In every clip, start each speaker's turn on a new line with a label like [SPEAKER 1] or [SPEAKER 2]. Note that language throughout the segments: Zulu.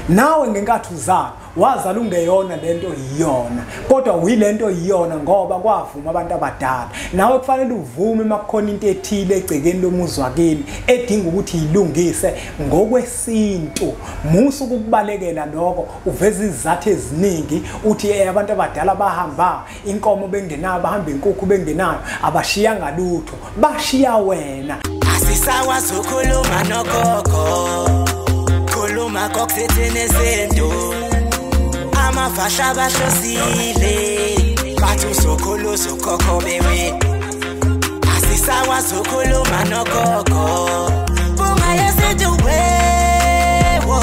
[SPEAKER 1] Nawe ngenkathi uzalwa wazala ungeyona lento iyona, kodwa uyilento iyona ngoba kwavuma abantu abadala. Nawe kufanele uvume makukhona into ethile egcekeni lomuzi wakini edinga ukuthi ilungise ngokwesintu. Musa ukukubalekela lokho, uveza izizathu eziningi uthi abantu abadala bahamba inkomo bengenayo, bahamba inkukhu bengenayo, abashiyanga lutho, bashiya wena.
[SPEAKER 2] Asisakwazi ukukhuluma nogogo, khuluma kokuthini izinto amafasha bahlosile bathi uzokhulu uzokhokho bewe. Asisakwazi ukukhuluma nogogo bungayesintu wewo.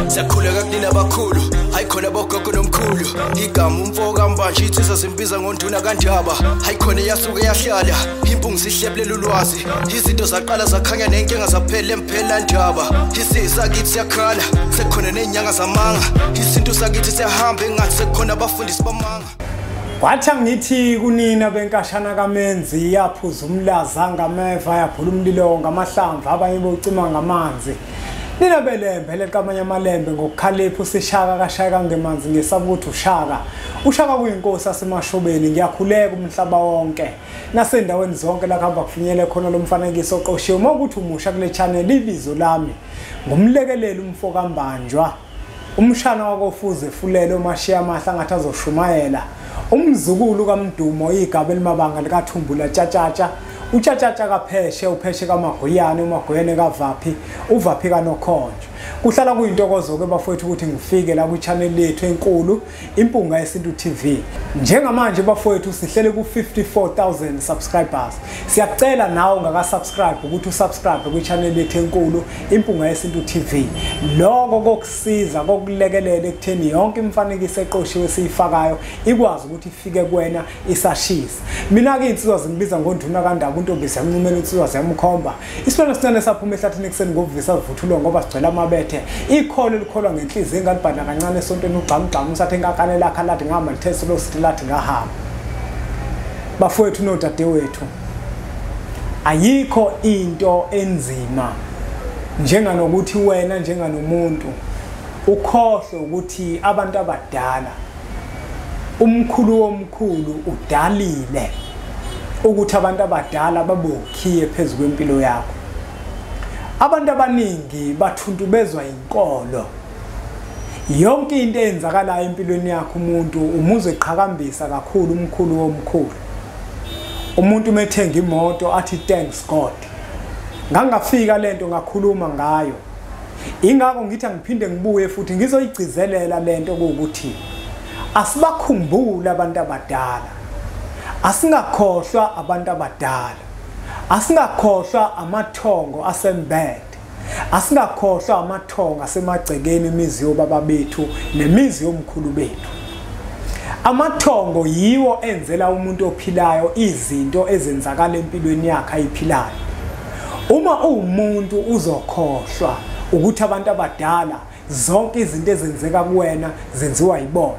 [SPEAKER 3] Siyakhuleka kunina abakhulu, hayi khona bogogo nomkhulu. Igama umfo kaMbanje insizwa zimbiza ngonduna kaNdaba. Hayi khona yasuke yahlala impungu sihlebulela ulwazi. Izinto zaqala zakhanya nenkinga zaphela emphela ndaba. Isizwe sakithi siyakhala, sekukhona nezinyanga zamanga. Isintu sakithi siyahamba engathi sekukhona abafundisi bamanga.
[SPEAKER 1] Kwathi angithi kunina benkashana kaMenzi, yaphuza umlaza ngameva, yaphula umlilo ngamahlamvu, abanye bocima ngamanzi. Nina belembe leqamanye amalembe ngokukhalipha usishaka kashaka ngemanzi ngesaba ukuthi ushaka. Ushaka kuyinkosi asemashobeni. Ngiyakhuleka umhlaba wonke nasendaweni zonke la kuhamba kufinyele khona lo mfanekiso oqoshiwe. Uma ukuthi umusha kule channel, ibizo lami ngumlekeleli umfo kaMbanjwa, umshana wakofuze fulele omashiya amahla ngathi azoshumayela, umzukulu kaMdumo, igaba elimabanga likaThumbula Tshatshatsha, utshatshatsha kapheshe, upheshe kaMaguyane, uMaguyane kaVaphi, uVaphi kaNokhonjo. Kuhlala kuyintokozo ke bafowethu ukuthi ngifike la kwi-channel yethu enkulu Impunga Yesintu TV. Njengamanje bafowethu sihlele ku-54,000 subscribers. Siyacela nawe ongaka-subscribe ukuthi usubscribe kwi-channel yethu enkulu Impunga Yesintu TV. Lokho kokusiza kokulekelela ekutheni yonke imifanekiso eqoshiwe esiyifakayo ikwazi ukuthi ifike kuwena isashisa. Mina-ke insizwa zingibiza ngonduna kaNdaba, untombi ziyamncumela, insizwa ziyamkhomba. Isilwane sincane saphuma ehlathini ekuseni ngokuvisa vuthulwa ngoba sigcwele amabethe. Ikholo elikholwa ngenhliziyo engalibhadla kancane esontweni, ugxamugxamu usathe inkakane lakhe lathi ngihamba lithese losithi lathi ngahamba. Bafowethu nodadewethu, ayikho into enzima njenganokuthi wena njenganomuntu ukhohlwe ukuthi abantu abadala, umkhulu womkhulu udalile ukuthi abantu abadala babokhiye phezu kwempilo yakho. Abantu abaningi bathuntubezwa inkolo. Yonke into eyenzakalayo empilweni yakho umuntu umuzwe eqhakambisa kakhulu umkhulu womkhulu. Umuntu methenga imoto athi thanks God. Ngangafika lento ngakhuluma ngayo. Ingakho ngithi angiphinde ngibuye futhi ngizoyigcizelela lento ukuthi asibakhumbule abantu abadala. Asingakhohlwa abantu abadala. Asingakhohlwa amathongo asembede. Asingakhohlwa amathongo asemagcekeni imizi yobaba bethu nemizi yomkhulu bethu. Amathongo yiwo enzela umuntu ophilayo izinto ezenzakala empilweni yakhe ayiphilayo. Uma uwumuntu uzokhohlwa ukuthi abantu abadala zonke izinto ezenzeka kuwena zenziwa yibona,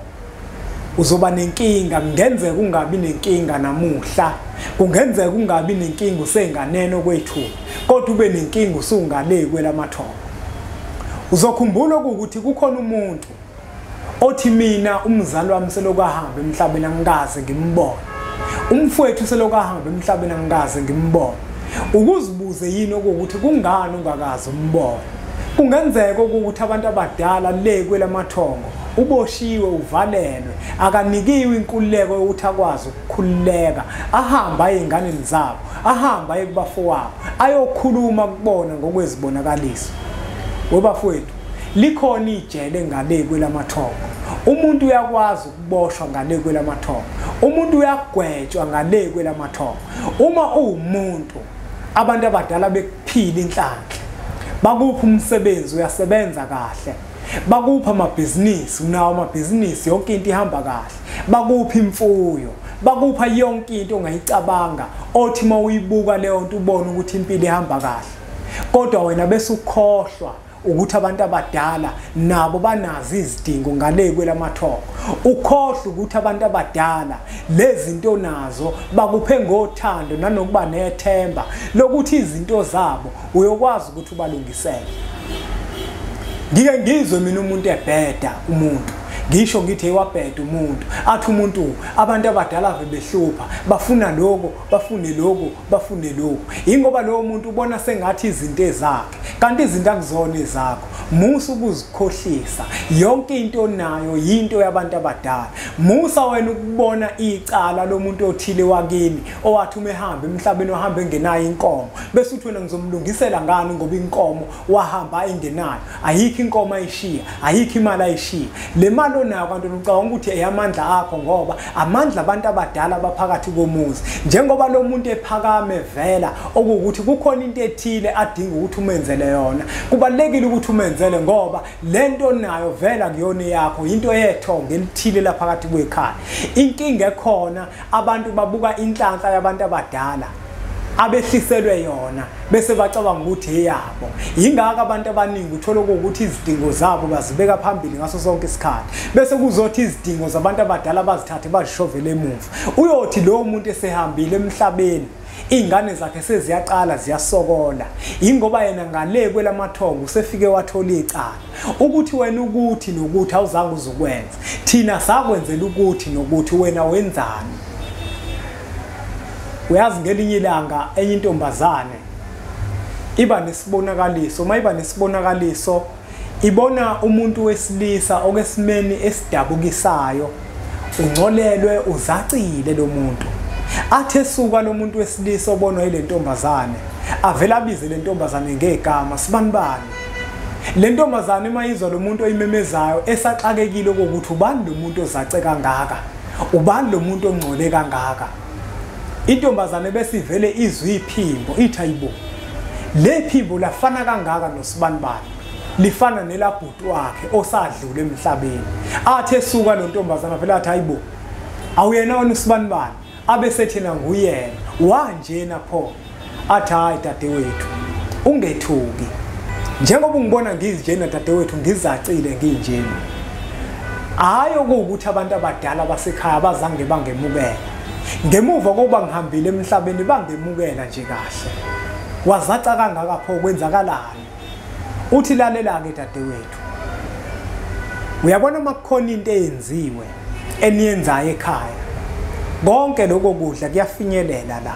[SPEAKER 1] uzoba nenkinga. Kungenzeka ungabi nenkinga namuhla, kungenzeka ungabi nenkinga usenganeno kwethu, kodwa ube nenkinga usungale kwelamathongo. Uzokhumbula ukuthi kukhona umuntu othi mina umzali wami selokhu ahamba emhlabeni angikaze ngimbone, umfowethu selokhu ahamba emhlabeni angikaze ngimbone. Ukuzibuze yini ukuthi kungani ungakaze umbone? Kungenzeka ukuthi abantu abadala le kwelamathongo uboshiwe, uvalelwe, akanikiwe inkululeko yokuthi akwazi ukukhululeka, ahamba aye ey'nganeni zabo, ahamba aye kubafowabo, ayokhuluma kubona ngokwezibonakaliso. Webafowethu, likhona ijele ngale kwelamathongo. Umuntu uyakwazi ukuboshwa ngale kwelamathongo, umuntu uyagwetshwa ngale kwelamathongo. Uma uwumuntu abantu abadala bekuphila inhlanhla, bakupha umsebenzi uyasebenza kahle, bakupha amabhizinisi unawo amabhizinisi, yonke into ihamba kahle, bakupha imfuyo, bakupha yonke into ongayicabanga, othi uma uyibuka leyo nto ubone ukuthi impilo ihamba kahle. Kodwa wena bese ukhohlwa ukuthi abantu abadala nabo banazo izidingo ngale kwelamathongo. Ukhohlwa ukuthi abantu abadala lezi zinto nazo bakuphe ngothando nanokuba nethemba lokuthi izinto zabo uyokwazi ukuthi ubalungisele. Ngike ngizwe mina umuntu ebheda umuntu, ngisho ngithi ewabheda umuntu, athi umuntu abantu abadala behlupha, bafuna lokho, bafune lokho, bafune lokho. Ingoba lowo muntu ubona sengathi izinto ezakhe, kanti izinto akuzona ezakho. Musa ukuzikhohlisa, yonke into onayo yinto yabantu abadala. Musa wena ukubona icala lomuntu othile wakini owathi uma ehamba emhlabeni wahamba engenayo inkomo, bese uthi wena ngizomlungisela ngani ngoba inkomo wahamba engenayo. Ayikho inkomo ayishiya, ayikho imali ayishiya. Le mali onayo kanti ucabanga ukuthi eyamandla akho, ngoba amandla abantu abadala baphakathi komuzi. Njengoba lo muntu ephakame vela okuwukuthi kukhona into ethile adinga ukuthi umenzele yona, kubalekile ukuthi umenzele, ngoba lento nayo vela kuyona yakho, into yethongo elithile lapha phakathi kwekhaya. Inkinga ekhona, abantu babuka inhlanhla yabantu abadala abehliselwe yona bese bacabanga ukuthi eyabo. Yingaka abantu abaningi uthola ukuthi izidingo zabo bazibeka phambili ngaso sonke isikhathi, bese kuzothi izidingo zabantu abadala bazithathe bazishovele emuva. Uyothi lowo muntu esehambile emhlabeni, ingane zakhe seziyaqala ziyasokola, ingoba yena ngale kwelamathongo usefike wathola icala ukuthi wena ukuthi nokuthi awuzange uzokwenza, thina sakwenzela ukuthi nokuthi, wena wenzani? Uyazi ngelinye ilanga enye intombazane iba nesibonakaliso. Uma iba nesibonakaliso ibona umuntu wesilisa okesimeni esidabukisayo, ungcolelwe, uzacile lo muntu. Athe esuka lo muntu wesilisa obonwa ile ntombazane, avela abize le ntombazane ngegama, sibanibani. Le ntombazane mayizwa lo muntu oyimemezayo esaxakekile ukuthi ubani lo muntu ozace kangaka, ubani lo muntu ongcole kangaka. Intombazane bese ivele izwe iphimbo, ithi ayibo, le phimbo lafana kangaka nosibanibani, lifana nelabhuti wakhe osadlule emhlabeni. Athe esuka lo ntombazana vele athi ayibo, awuyena wena usibanibani? Abesethina nguyena wanjena pho. Athi hayi dadewethu, ungethuki, njengoba ungibona ngizinjena dadewethu, ngizacile nginjena. Hayi okuwukuthi abantu abadala basekhaya bazange bangemukela, ngemuva kokuba ngihambile emhlabeni bangemukela nje kahle. Wazaca kangaka pho, kwenzakalani? Uthi lalela-ke dadewethu, uyabona uma kukhona into eyenziwe eniyenzayo ekhaya, konke lokho kudla kuyafinyelela la.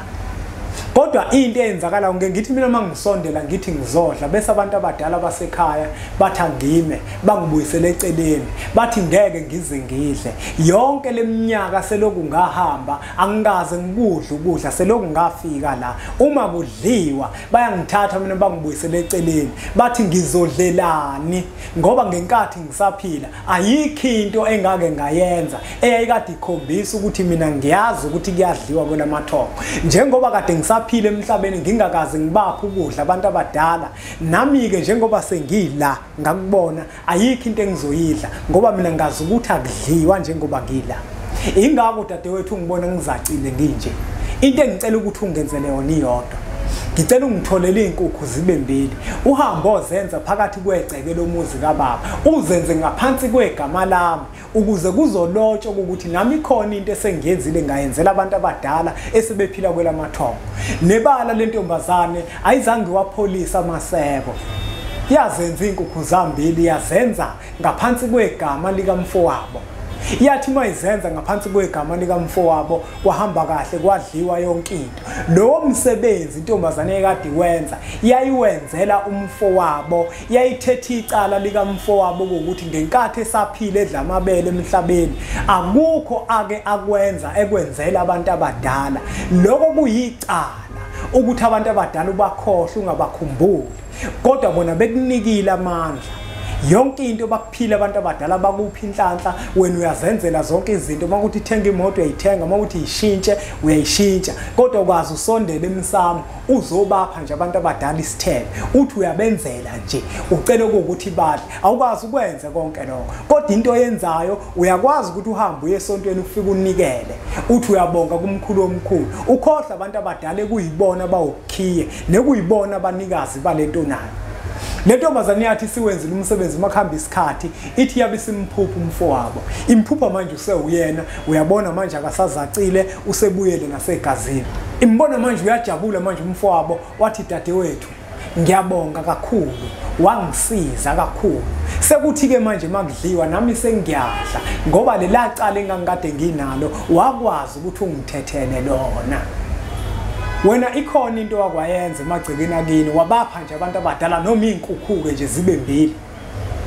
[SPEAKER 1] Kodwa into eyenzakala, ngeke ngithi mina uma ngisondela ngithi ngizodla, bese abantu abadala basekhaya bathi angime, bangibuyisele eceleni, bathi ngeke ngize ngidle. Yonke leminyaka seloku ngahamba angikaze ngikudle ukudla, seloku ngafika la. Uma kudliwa bayangithatha mina bangibuyisele eceleni, bathi ngizodlelani, ngoba ngenkathi ngisaphila ayikho into engake ngayenza eyayikade ikhombisa ukuthi mina ngiyazi ukuthi kuyadliwa kwelamathongo. Njengoba kade ngisaphila emhlabeni ngingakaze ngibaphe ukudla abantu abadala, nami-ke njengoba sengila ngakubona ayikho into engizoyidla, ngoba mina ngazi ukuthi akudliwa njengoba ngila. Ingakho dadewethu ngibona ngizacile nginje. Into engicela ukuthi ungenzele yona iyodwa, ngicela ungitholele izinkukhu zibe mbili, uhambe ozenza phakathi kwegceke lomuzi kababa, uzenze ngaphansi kwegama lami, ukuze kuzolotshwa ukuthi nami khona into esengiyenzile ngayenzela abantu abadala esebephila kwelamathongo. Nebala lentombazane ayizange wapholisa amaseko, yazenza izinkukhu zambili, yazenza ngaphansi kwegama likamfowabo. Yathi uma izenza ngaphansi kwegama likamfowabo kwahamba kahle, kwadliwa yonke into. Lowo msebenzi intombazane ekade iwenza yayiwenzela umfowabo, yayithetha icala likamfowabo ukuthi ngenkathi esaphila edla amabele emhlabeni akukho ake akwenza ekwenzela abantu abadala. Lokho kuyicala ukuthi abantu abadala ubakhohle ungabakhumbuli, kodwa bona bekunikile amandla. Yonke into bakuphila abantu abadala, bakuphi inhlanhla, wena uyazenzela zonke izinto. Makuthi thenga imoto uyayithenga, makuthi ishintshe uyayishintsha, kodwa ukwazi usondele emsamo uzobapha nje abantu abadala isithebe, uthi uyabenzela nje, ucela ukuthi badle. Awukwazi ukwenza konke lokho, kodwa into oyenzayo uyakwazi ukuthi uhambe uye esontweni ufike unikele, uthi uyabonga kumkhulu omkhulu, ukhohle abantu abadala ekuyibona bawukhiye nekuyibona abanikazi balento nayo. Le ntombazane yathi siwenzile umsebenzi, makuhamba isikhathi ithi yabe simphupha umfowabo. Imphupha manje usewuyena, uyabona manje akasazacile, usebuyele nasegazini. Imbona manje uyajabula manje umfowabo, wathi dadewethu Ngiyabonga kakhulu, wangisiza kakhulu. Sekuthi-ke manje makudliwa nami sengiyadla ngoba lela cala engangikade nginalo wakwazi ukuthi ungithethele lona. Wena ikhona into wakwayenza emagcekeni akini, wabapha nje abantu abadala noma iy'nkukhu-ke nje zibe mbili.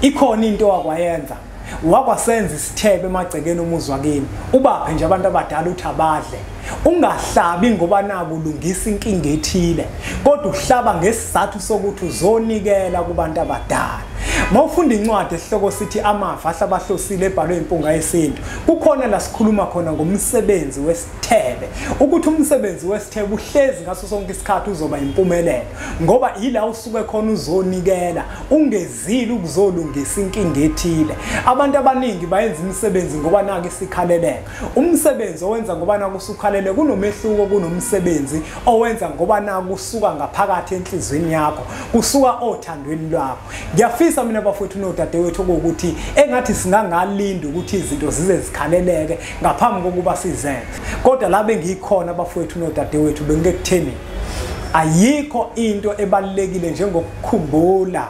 [SPEAKER 1] Ikhona into wakwayenza, wakwasenza isithebe emagcekeni umuzi wakini, ubaphe nje abantu abadala uthi abadle. Ungahlabi ngoba naku ulungisa inkinga ethile, kodwa uhlaba ngesizathu sokuthi uzonikela kubantu abadala. Mawufunda incwadi esihloko sithi Amava Ahlabahlosile ebhalwe Impunga Yesintu, kukhona la sikhuluma khona ngomsebenzi wesithebe, ukuthi umsebenzi wesithebe uhlezi ngaso sonke isikhathi uzoba impumelelo, ngoba ila usuke khona uzonikela, ungezile ukuzolungisa inkinga ethile. Abantu abaningi bayenza imisebenzi ngoba naku isikhaleleka. Umsebenzi owenza ngoba naku usukhaleleka kunomehluko kunomsebenzi owenza ngoba naku usuka ngaphakathi enhliziyweni yakho, kusuka othandweni lwakho. Ngiyafisa mina bafowethu nodadewethu ukuthi engathi singangalinda ukuthi izinto zize zikhaleleke ngaphambi kokuba sizenze. Kodwa la bengikhona bafowethu nodadewethu bengekutheni ayikho into ebalulekile njengokukhumbula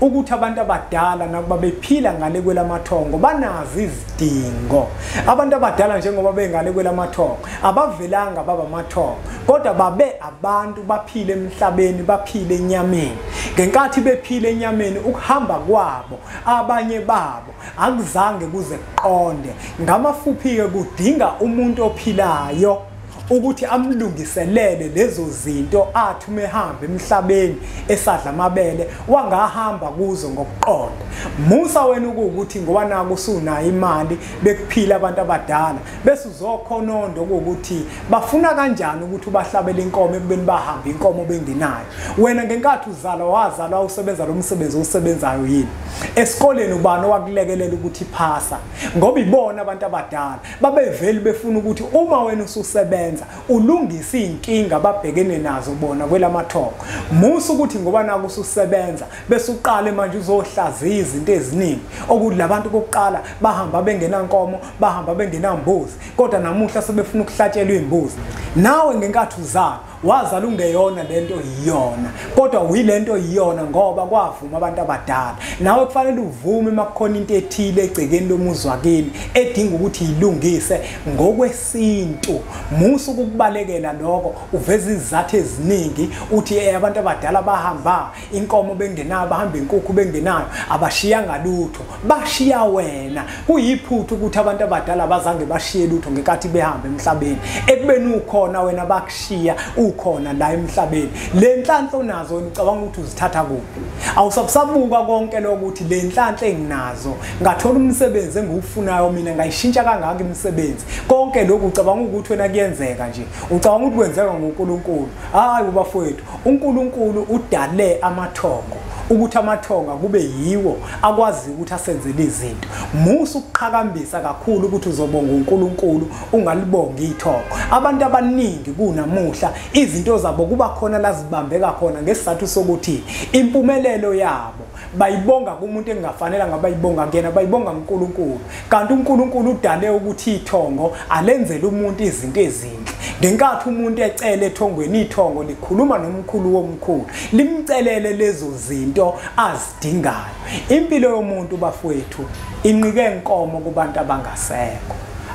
[SPEAKER 1] ukuthi abantu abadala nakuba bephila ngale kwelamathongo banazo izidingo. Abantu abadala njengoba bengale kwelamathongo abavelanga baba amathongo, kodwa babe abantu baphile emhlabeni, baphile enyameni. Ngenkathi bephile enyameni ukuhamba kwabo abanye babo akuzange kuze kuqonde. Ngamafuphi-ke kudinga umuntu ophilayo ukuthi amlungiselele lezo zinto athi uma ehamba emhlabeni esadla amabele wangahamba kuzo ngokuqonda. Musa wena ukuthi ngoba naku usunayo imali bekuphila abantu abadala bese uzokhononda ukuthi bafuna kanjani ukuthi ubahlabele inkomo ekubeni bahamba inkomo bengenayo. Wena ngenkathi uzalwa wazalwa usebenza lo msebenzi osebenzayo yini? Esikoleni ubani owakulekelela ukuthi phasa? Ngoba ibona abantu abadala babeveli befuna ukuthi uma wena ususebenza ulungise inkinga babhekene nazo bona kwelamathongo. Musa ukuthi ngoba naku ususebenza bese uqale manje uzohlaziya izinto eziningi okuthi labantu kokuqala bahamba bengenankomo, bahamba bengenambuzi, kodwa namuhla sebefuna ukuhlatshelwa imbuzi. Nawe ngenkathi uzalwa wazalwa ungeyona lento iyona, kodwa uyilento iyona ngoba kwavuma abantu abadala. Nawe kufanele uvume makukhona into ethile egcekeni lomuzi wakini edinga ukuthi ilungise ngokwesintu. Musa ukukubalekela lokho, uveza izizathu eziningi uthi abantu abadala bahamba inkomo bengenayo, bahamba inkukhu bengenayo, abashiyanga lutho, bashiya wena. Kuyiphutha ukuthi abantu abadala bazange bashiye lutho ngenkathi behamba emhlabeni, ekubeni ukhona wena bakushiya ukhona la emhlabeni. Le nhlanhla onazo wena ucabanga ukuthi uzithatha kuphi? Awusabuka konke lokuthi le nhlanhla enginazo ngathola umsebenzi engiwufunayo mina, ngayishintsha kangaka imisebenzi. Konke lokhu ucabanga ukuthi wena kuyenzeka nje, ucabanga ukuthi kwenzeka ngoNkulunkulu. Hayi bafowethu, uNkulunkulu udale amathongo ukuthi amathonga kube yiwo akwazi ukuthi asenzele izinto. Musa ukuqhakambisa kakhulu ukuthi uzobonga uNkulunkulu ungalibongi ithongo. Abantu abaningi kunamuhla izinto zabo kuba khona lazibambeka khona ngesizathu sokuthi impumelelo yabo bayibonga kumuntu engafanele ngabayibonga kuyena, bayibonga uNkulunkulu. Kanti uNkulunkulu udale ukuthi ithongo alenzele umuntu izinto ezinhle. Ngenkathi umuntu ecele ethongweni, ithongo likhuluma nomkhulu womkhulu, limcelele lezo zinto azidingayo. Impilo yomuntu bafowethu inqike inkomo kubantu abangasekho.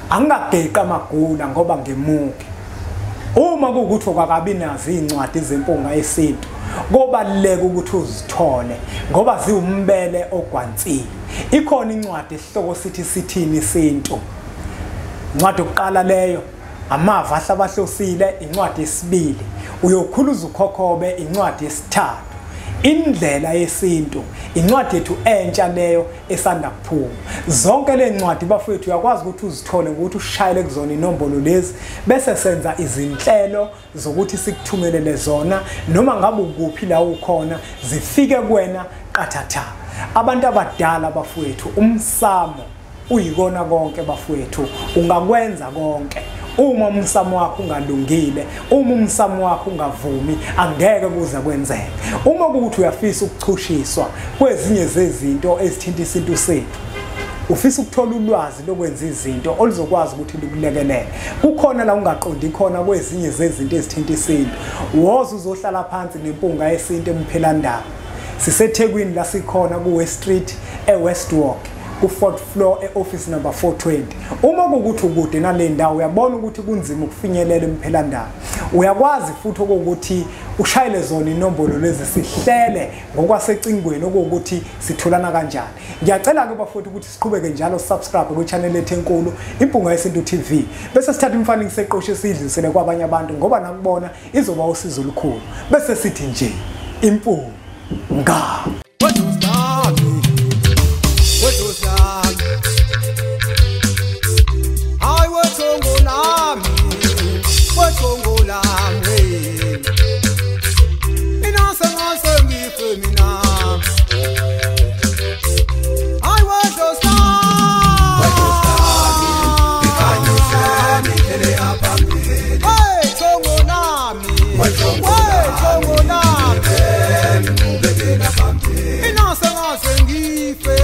[SPEAKER 1] Angingageqi amagula ngoba ngemuke. Uma kuwukuthi kwakabi nazo iy'ncwadi zempunga yesintu, kobaluleka ukuthi uzithole ngoba ziwumbele ogwansile. Ikhona incwadi esihloko sithi Sithini Isintu. Incwadi yokuqala leyo, Amava Ahlabahlosile, incwadi yesibili, Uyokhuluza Ukhokhobe, incwadi yesithathu, Indlela Yesintu, incwadi yethu entsha leyo esanda kuphuma. Zonke le ncwadi bafowethu uyakwazi ukuthi uzithole ngokuthi ushayele kuzona inombolo lezi, bese senza izinhlelo zokuthi sikuthumelele zona noma ngabe ukuphi la ukhona, zifike kuwena qathatha. Abantu abadala bafowethu, umsamo uyikona konke bafowethu, ungakwenza konke. Uma umsamo wakho ungalungile, uma umsamo wakho ungavumi, angeke kuze kwenzeke. Uma kuwukuthi uyafisa ukuchushiswa kwezinye zezinto ezithinta isintu sethu, Ufisa ukuthola ulwazi lokwenza izinto oluzokwazi ukuthi lukulekelele. Kukhona la ungaqondi khona kwezinye zezinto ezithinta isintu. Woza uzohlala phansi neMpunga Yesintu eMphelandaba. SiseThekwini la sikhona ku West Street eWest Walk, ku 4th floor e-office number 420. Uma kukuthi ukude nale ndawo uyabona ukuthi kunzima ukufinyelela eMphelandaba, uyakwazi futhi ukuthi ushayele zona inombolo lezi sihlele ngokwasecingweni okuwukuthi sitholana kanjani. Ngiyacela ke bafowethu ukuthi siqhubeke njalo subscribe kwi-channel ethu enkulu Impunga Yesintu TV, bese sithatha imifanekiso eqoshe siyidlulisele kwabanye abantu ngoba nakubona izoba usizo olukhulu. Bese sithi nje impunga.
[SPEAKER 4] Sengife.